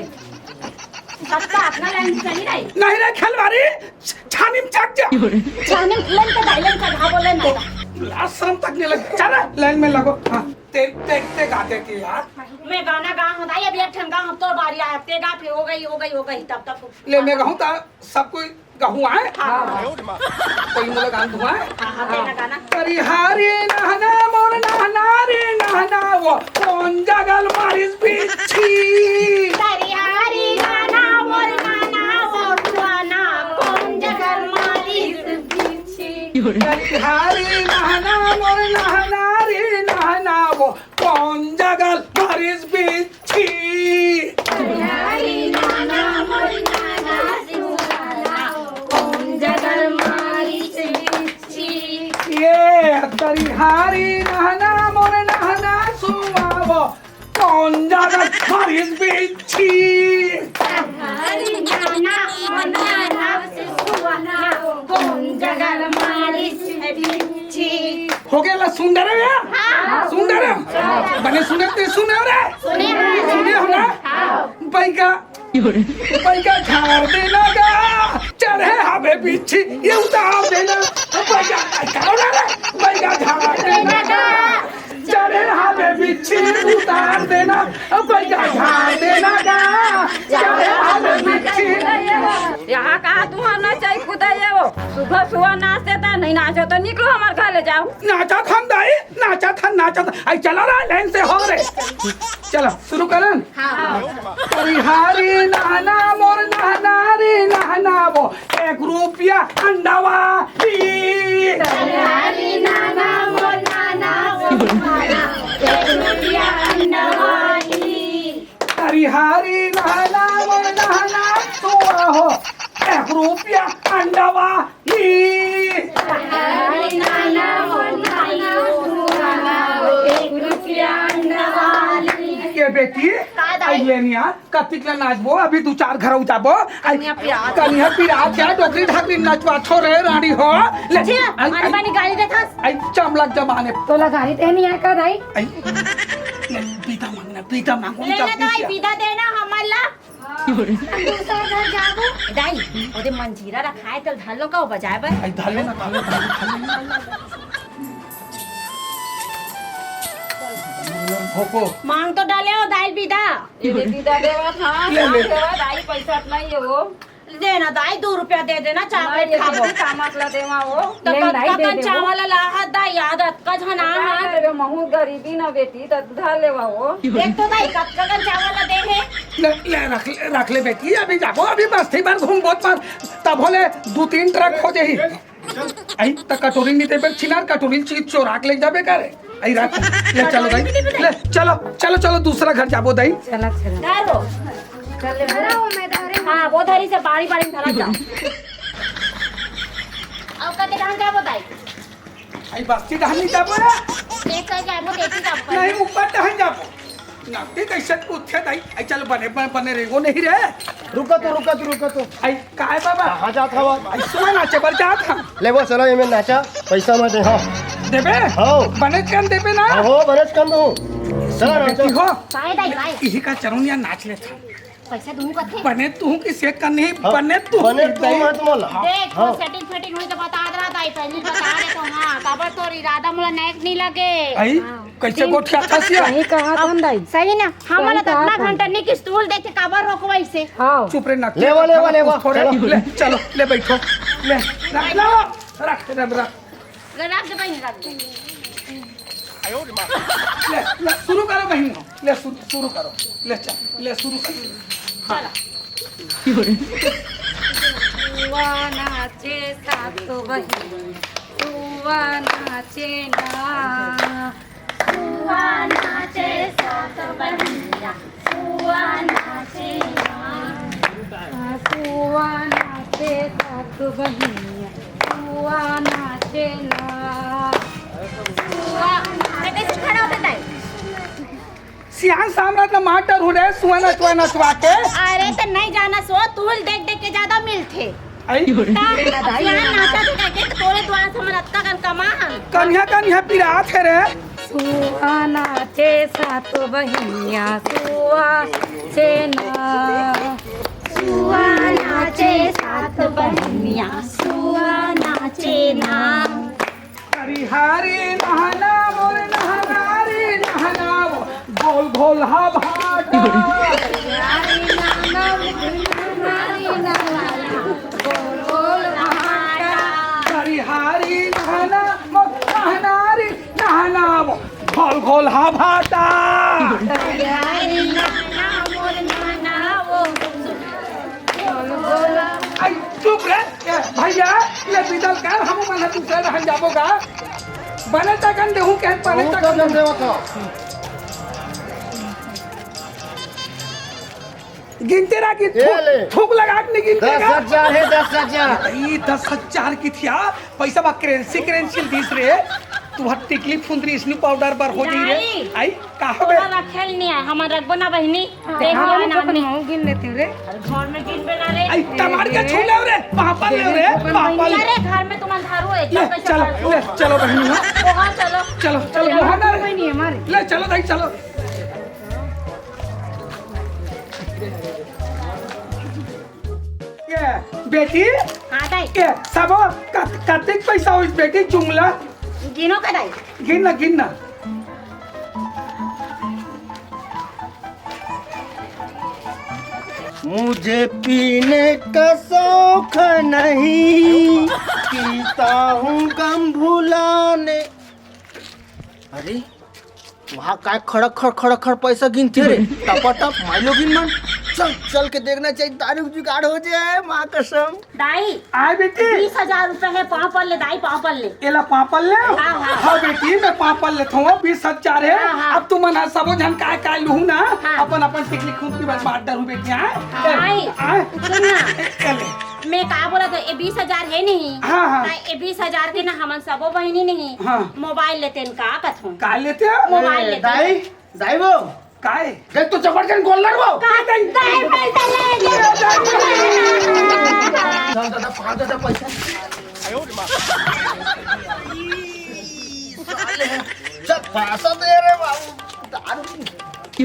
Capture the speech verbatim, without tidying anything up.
रे। सबका अपना लाइन सही नहीं। नहीं रे खिलाड़ी, छानी में चढ़ जा। छानी में लेन के दाई, लेन के घाबो लेन के। लाज शरम तक नहीं लगे। चल, लाइन में लगो। हाँ, ते, ते, ते गा देती यार। मैं गाना गा हूँ दाई, अभी एक ठन गा हूँ, तोर बारी आय, ते गा, फिर हो गई, हो गई, हो गई, तब तक। ले, मैं गाहूँ ता सब कोई गहुआए। हाँ। कोई मोला गान दुआए। हाँ, हाँ, गाना, गाना। करिहारी नहना मोर नहना रे नहना, वो कोन जगल मारिस बिच्छी। करिहारी नहना मोर नहना, वो कोन जगल मारिस बिच्छी। करिहारी नहना मोर नहना रे नहना, वो कोन जगल मारिस बिच्छी। ये करिहारी नहना मोर नहना सुआवो, कोन जगल मारिस बिच्छी। हो गया ला, सुन डरे भैया? हाँ। सुन डरे? बने सुने ते सुने हो रे? सुने हो ना? बैगा, बैगा झाड़ देना गा, चढ़े हवे बिच्छी, ये उतार देना। बैगा, बैगा झाड़ देना गा, चढ़े हवे बिच्छी, उतार देना। बैगा झाड़ देना गा, चढ़े हवे बिच्छी। यहाँ कहाँ तू हम ना चाहिए खुदा ये वो। सुबह सुबह नाच देता, नहीं नाचो तो निकलो हमारे घर ले जाओ। नाचा था दाई, नाचा था, नाचा था। आई चला रहा लाइन से हो रे। चलो शुरू करन। हाँ। करिहारी नहना मोर नहना रे नहना, वो एक रुपया अंडा वाली। करिहारी नहना मोर नहना, वो एक रुपया अंडा वाली। करिहारी नहना मोर नहना सुआ हो, एक रुपया अंडा वाली। ये बेटी, का दाई? आई ले निया, कतिक ला नाचबो, अभी दू चार घर जाबो। आई, कनिहा पिरात। कनिहा पिरात क्या, डोकरी ढाकरी नचवा छोरे रानी हो। ले, जी, आई, अरे आई, बनी गाली देथस। आई, चमलक जमाने। तोला गाली दे नहीं आय का दाई? आई, ले, बीदा मांगना, बीदा मांगो, ले ना जल्दी दाई, से। बीदा देना हमन ला। हम दूसर घर जाबो। दाई, ओदे मंजीरा रखाए, तेल धर लो का, वो बजाए बर? आई, धर ले ना, धर ले, धर ले, धर ले। भोको। मांग तो डाले हो दाई, बीदा। ये दे, बीदा देवा था, ले, ले। मांग देवा, दाई, पैसा नहीं है वो। देना दाई, दू रुपया दे देना, चॉकलेट खाबो। कामत ला देवा वो। तो ले, दाई, कतका दे कन दे वो। चावल लाहत दाई, याद अतका झन आहा। महू गरीबी ना बेटी, त धर लेवा वो। देख तो दाई, कतका कन चावल ला दे हे। ले, ले, रख ले, रख ले बेटी, अभी जाबो, अभी बस्ती भर घूमबो पर तब होले दू तीन ट्रक हो जाही। आई, त कटोरी नहीं देबे, छिनार कटोरी चीज चोरा के ले जाबे करे। आई रात, ले चलो दाई, ले चलो, चलो, चलो, दूसरा घर जाबो दाई। चला, चला। धरो। चल ले। हाँ, वो धरी से बारी बारी धरा जाओ। अब कते डहन जाबो दाई? आई बस्ती डहन नहीं जाबो रे। देख कर जाबो, देखी जाबो। नहीं, ऊपर डहन जाबो। नाती कैसे पूछे दाई? आई चल बने, बने, बने रेंगो नहीं रे। रुका तो, रुका तो, रुका तो। आई काय बाबा? कहाँ जात हवा? आई सुआ नाचे बर जात हम। ले वो चलो, ये में नाचा, पैसा मैं दे, हाँ। देबे? हाँ। बने कन देबे ना? हाँ, हो, बने कन दो। चला नाचा। हो? काय दाई, काय? इही का चरुनिया नाच ले था। पैसा दूँ कथे? बने तू की सेक करनी, हाँ, बने तू बने की तू दाई। मत मोला। हाँ। देख, हाँ। सेटिंग फेटिंग हुई तो बता दे रहा दाई, पहले बता दे तो, हाँ, काबर तोर इरादा मोला नैक नहीं लगे। आई? हाँ। कैसे गोठिया था सिया? सही कहा था दाई। सही ना, हमन सही कहा इतना था। घंटा नहीं कि स्टूल देखे काबर रोकवाई से। हाँ। चुप रे ना। लेवा, लेवा, लेवा। थोड़े चलो। ले, चलो, ले बैठो। ले, रख लो। रख, रख, रख। रख दे बहिनी, रख दे। ले, ले, शुरू करो बहिनी। ले, शुरू, शुरू करो। ले, चल, ले, शुरू करो। हाँ। चला। सुआ नाचे सात बहिनी, सुआ नाचे ना। सुआ नाचे सात बहिनिया, सुआ नाचे ना। सुआ नाचे सात बहिनिया, सुआ नाचे ना। सुआ, ते कैसे खड़ा होता है? सियान सामराज ना मार डरहूँ रे, सुआ नचवा नचवा के। अरे, त नहीं जाना सो, तूल देख देख के ज्यादा मिलथे। आई? ता, सियान नाचा थे कह के, त तोरे द्वारा से हमर अत्ता कन कमा हन। कनिहा, कनिहा पिरात हे रे। सुआ नाचे सात बहिनिया, सुआ नाचे ना। सुआ नाचे सात बहिनिया, सुआ नाचे ना। हरी नहना मोर नहना रे नहना वो, घोल घोल हा भाटा। हरी हरी नहना मोर नहना रे नहना वो, घोल घोल हा भाटा। आई, चुप रे। ए, भैया, ले बिदल कर, हम मन ह दूसरा रहन जाबो गा। बने तकन देहूं के, बने तकन देहूं। गिनते रह, गिन, ए थूक, ले। थूक लगा के नहीं गिनते दस गा। हजार हे, दस हजार। ई दस हजार की थिया, पैसा बा करेंसी, करेंसी दिस रे। तुहर टिकली फुंदरी स्नू पाउडर बर हो जाई रे। नहीं। आई, का हो बे? तोरा रखेल नहीं है, हमर रखबो ना बहिनी। हाँ, देख हाँ, लो हम ना अपन आदमी। मुंह गिन लेते रे। अरे घर में गिन बना रे। आई, टमाटर के छू ले रे, पापा ले रे, पापा ले। अरे घर में तुम अंधारू है, ले, इतना पैसा चलो, खर्च हो। ले, चलो बहिनी, हाँ। ओ हाँ, चलो। चलो, चलो, चलो, मोहन रे। कोई नहीं है हमारे। ले, चलो दाई, चलो। ये, बेटी, हाँ दाई। ये, सबो कत-, कतेक पैसा होइस बेटी, जुमला? गिनो का दाई? गिन ना, गिन ना। मुझे पीने का शौक नहीं, पीता हूँ गम भुलाने। अरे, वहाँ काय खड़क खड़, खड़क खड़ पैसा गिनथे रे, टपा टप, माइलो गिन मन। चल, चल के देखना चाहिए, दारू के जुगाड़ हो जाए, माँ कसम। दाई, आय बेटी। बीस हजार रुपए है, पाँव पर ले दाई, पाँव पर ले। एला पाँव पर ले? हाँ, हाँ। हाँ बेटी, मैं पाँव पर लेत हूँ, बीस हजार है। हाँ, हाँ। अब तुमन ह सबो झन काय काय लुहू ना, हाँ। अपन अपन टिकली खुंदरी बस बांट डरहूँ बेटी, आय? हाँ, ए, आय। आय। सुन ना। ए, ए ले। मैं का बोलत हूँ, ए बीस हजार है नहीं? हाँ, हाँ। हाँ, ए बीस हजार के ना हमन सबो बहिनी नहीं। हाँ। मोबाइल लेते हैं, का कथूँ? का लेते हो? मोबाइल ए, लेते हैं। दाई, दाई वो। काय? देख तो जबरजन गोल्डन वो। का दाई पैसा ले ले। चल दादा, पकड़ दादा पैसा। ई साले, चल पैसा दे रे बाबू, दारू पी।